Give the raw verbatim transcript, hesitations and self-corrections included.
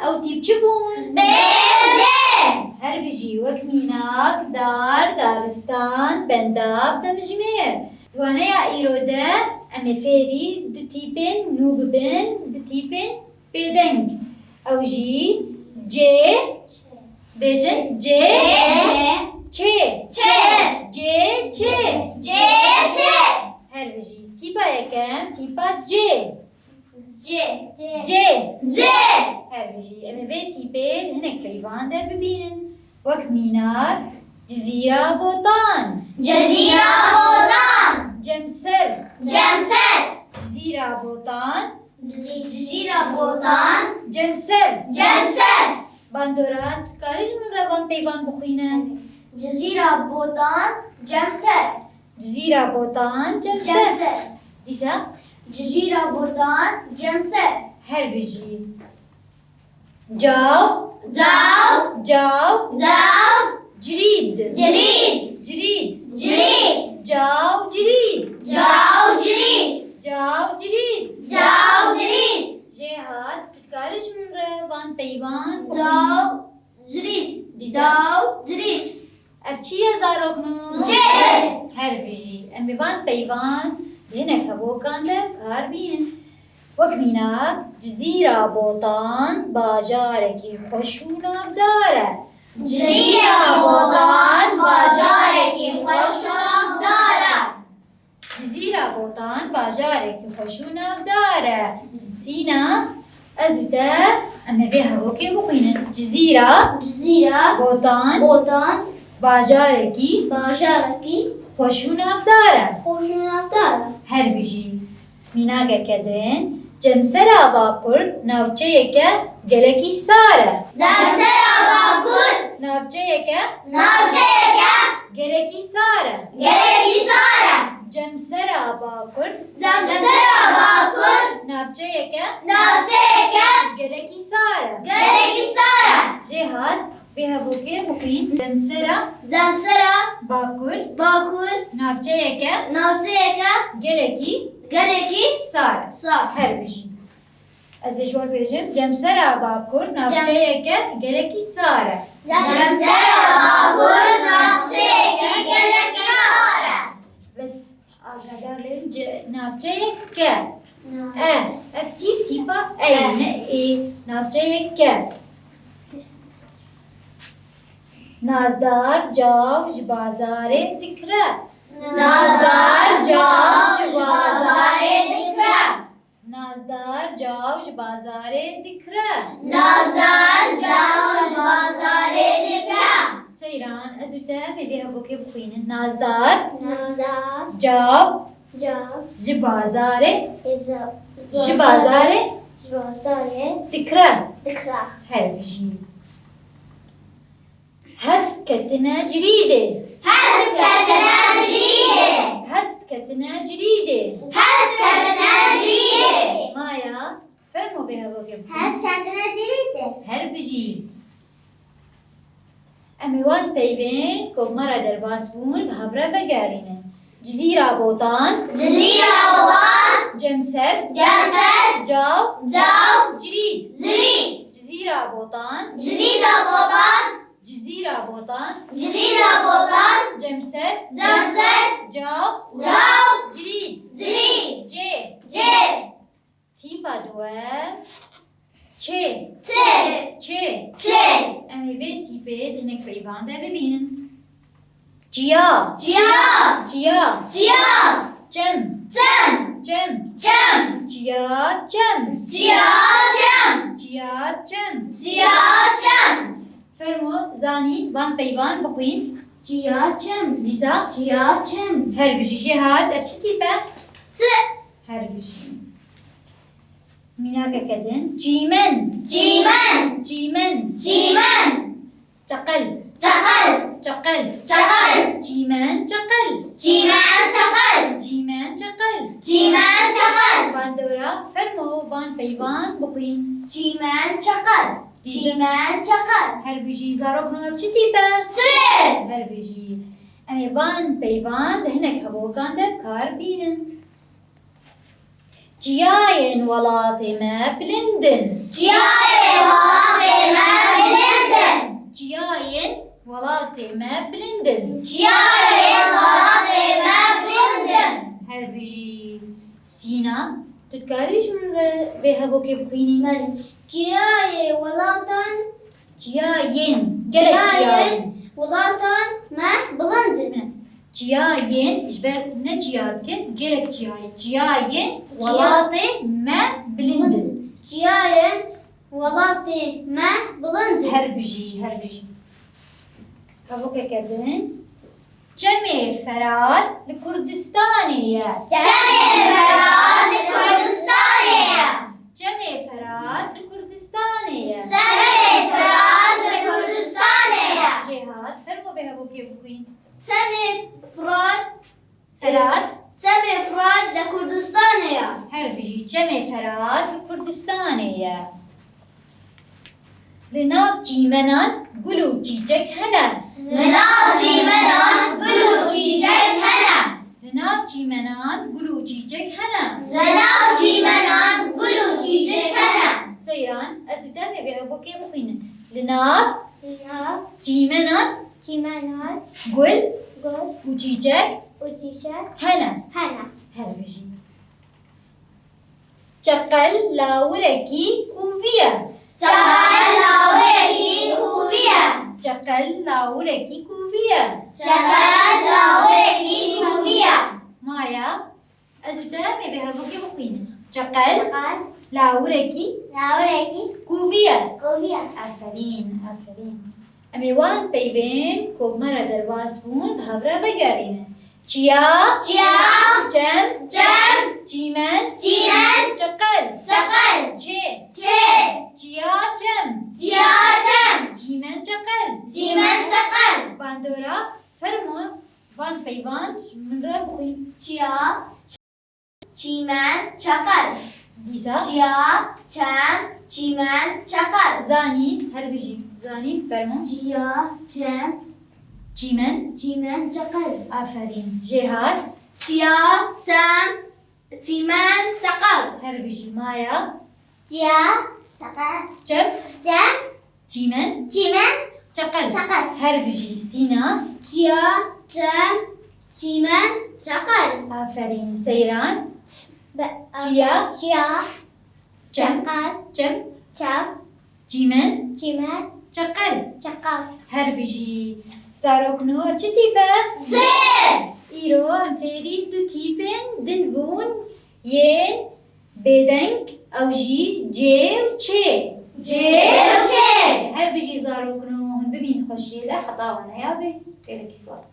Ew tîp çi bûn? Bêr, dêr. Her bijî, wek mînak, dar, daristan, bendav, demjimêr. Di waneya îro de em ê fêrî du tîpên nû bibin, du tîpên bêdeng. Ew jî C, bêjin C, Ç. Ç. C, Ç. C, Ç. Her bijî. Tîpa yekem, tîpa C. C. C. C. Her bijî. Em ê vê tîpê di hinek peyvan de bibînin. Wek mînak, Cizîra Botan. Cizîra Botan. Cemser. Cemser. Cizîra Botan. Cizîra Botan. Cemser. Cemser. Bandora, tu karî ji min re van peyvan bixwîne? Cizîra Botan, Cemser. Cizîra Botan, Cemser. Cemser. Dîsa? Cizîra Botan, Cemser. Her bijî. Caw. Caw. Caw. Caw. Cirîd. Cirîd. Cirîd. Cirîd. Caw cirîd. Caw cirîd. Caw cirîd. Caw cirîd. Jêhat, tu dikarî ji min re van peyvan bixwînî? Caw. Cirît. Dîsa? Daw, dirîç. Ev çi ye zarokno? Çi? Her bijî. Em ê van peyvan di hinek hevokan de kar bînin. Wek mînak, Cizîra Botan bajarekî xweş û navdar e. Cizîra Botan bajarekî xweş û navdar e. Cizîra Botan bajarekî xweş û navdar e. Sîna, ez û te, em ê vê hevokê bixwînin. Cizîra Cizîra Botan Botan bajarekî bajarekî xweş û navdar e. Xweş û navdar e. Her bijî. Mînakeke din, Cemsera Bakur navçeyeke gelekî sar e. Cemsera Bakur navçeyeke Navçeyeke gelekî sar e. Gelekî sar e. Cemsera Bakur Cemsera Bakur navçeyeke navçeyeke gelekî sar e. Gelekî sar e. Jêhat, vê hevokê bixwîn. Cemsera Cemsera Bakur Bakur navçeyeke navçeyeke gelekî gelekî sar e. Sar. Her bijî. Ez ê ji we bêjim, Cemsera Bakur navçeyeke gelekî sar e. Cemsera Bakur navçeyeke gelekî sar e. Bes, agahdar lêrin, ce-, navçeyeke. E, ev tîp tîpa e, e, ne ê, navçeyeke. Nazdar caw ji bazarê dikire. Nazdar caw ji bazarê dikire. Nazdar caw ji bazarê dikire. Nazdar caw ji bazarê dikire. Seyran, ez û te em ê vê hevokê bixwînin. Nazdar Nazdar caw caw ji bazarê, ji bazarê ji bazarê dikire. Dikire. Her bijî. Hesp ketine cirîdê. Hesp ketine cirîdê. Hesp ketine cirîdê. Hesp ketine cirîdê. Maya, fermo vê hevokê bixwîne. Hesp ketine cirîdê. Her bijî. Em ê wan peyvên ku bi me re derbas bûn, bi hev re vegerînin. Cizîra Botan. Cizîra Botan. Cemser. Cemser. Caw. Caw. Cirîd. Cirîd. Cizîra Botan. Cizîra Botan. Cizîra Botan. Cizîra Botan. Cemser. Cemser. Caw. Caw. Cirîd. Cirîd. Cê. Cê. Tîpa duwe. Çê. Çê. Çê. Çê. Em ê vê tîpê di hinek peyvan de bibînin. Çiya. Çiya. Çiya. Çiya. Çem. Çem. Çem. Çem. Çiya çem. Çiya çem. Çiya çem. Çiya çem. Fermo, Zanîn, van peyvan bixwîn. Çiya çem. Dîsa? Çiya çem. Her bijî. Jêhat, ev çi tîp e? Çi? Her bijî. Mînakeke din. Çîmen. Çîmen. Çîmen. Çîmen. Çeqel. Çeqel. Çeqel. Çeqel. Çîmen çeqel. Çîmen çeqel. Çîmen çeqel. Çîmen çeqel. Bandora, fermo van peyvan bixwîn. Çîmen çeqel. Dîsa. Çîmen çeqel. Her bijî. Zarokno, ev çi tîp e? Çi? Her bijî. Em ê van peyvan di hinek hevokan de bi kar bînin. Çiyayên welatê me bilind in. Çiyayên welatê me bilind in. Çiyayên welatê me bilind in. Çiyayên welatê me bilind in. Her bijî. Sîna, tu dikarî ji min re vê hevokê bixwînî? Belê. Çiyayê welatan Çiyayên, gelek çiyayên. Çiyayên welatan me bilind in. Çiyayên, ji ber ne çiya dike, gelek çiyayên. Çiyayên welatê me bilind in. Çiyayên welatê me bilind in. Her bijî, her bijî. Hevokeke din. Çemê Ferat li Kurdistanê ye. Çemê Ferat li Kurdistanê ye. Çemê Ferat li Kurdistanê ye. Çemê Ferat li Kurdistanê ye. Jêhat, fermo vê hevokê bixwîn. Çemê Firat. Ferat. Çemê Firat li Kurdistanê ye. Her bijî, Çemê Ferat li Kurdistanê ye. Li nav çîmenan gul û çîçek hene. Li nav çîmenan gul û çîçek hene. Li nav çîmenan gul û çîçek hene. Li nav çîmenan gul û çîçek hene. Seyran, ez û te em ê vê hevokê bixwînin. Li nav Li nav çîmenan çîmenan gul gul û çîçek û çîçek hene. Hene. Her bijî. Çeqel lawirekî kûvî ye. Çeqel lawirekî kûvî ye. Çeqel lawirekî kûvî ye. Çeqel lawirekî kûvî ye. Maya, ez û te em ê vê hevokê bixwînin. Çeqel Çeqel lawirekî lawirekî kûvî ye. Kûvî ye. Aferîn, aferîn. Em ê wan peyvên ku bi me re derbas bûn, bi hev re vegerînin. Çiya. Çiya. Çem. Çem. Çîmen. Çîmen. Çeqel. Çeqel. Çê. Çê. Çiya çem. Çiya çem. Çîmen çeqel. Çîmen çeqel. Bandora, fermo, van peyvan ji min re bixwîn. Çiya. Çîmen, çeqel. Dîsa? Çiya, çem, çîmen, çeqel. Zanîn, her bijî. Zanîn, fermo. Çiya, çem, çîmen, çîmen, çeqel. Aferîn. Jêhat? Çiya, çem, çîmen, çeqel. Her bijî. Maya? Çiya, çeqel. Çem? Çem, Çîmen. Çîmen. Çeqel. Çeqel. Her bijî. Sîna. Çiya, çem, çîmen, çeqel. Aferîn. Seyran. Be-, Çiya. Çiya. Çem. Çeqel. Çem. Çem. Çîmen. Çîmen. Çeqel. Çeqel. Her bijî. Zarokno, ev çi tîp e? Çê. Îro em fêrî du tîpên din bûn yên Bêdeng, ew jî cê û çê. Cê û çê. Her bijî zarokno, hûn bibîn xweşiyê de heta wana ya bê. Gelekî spas.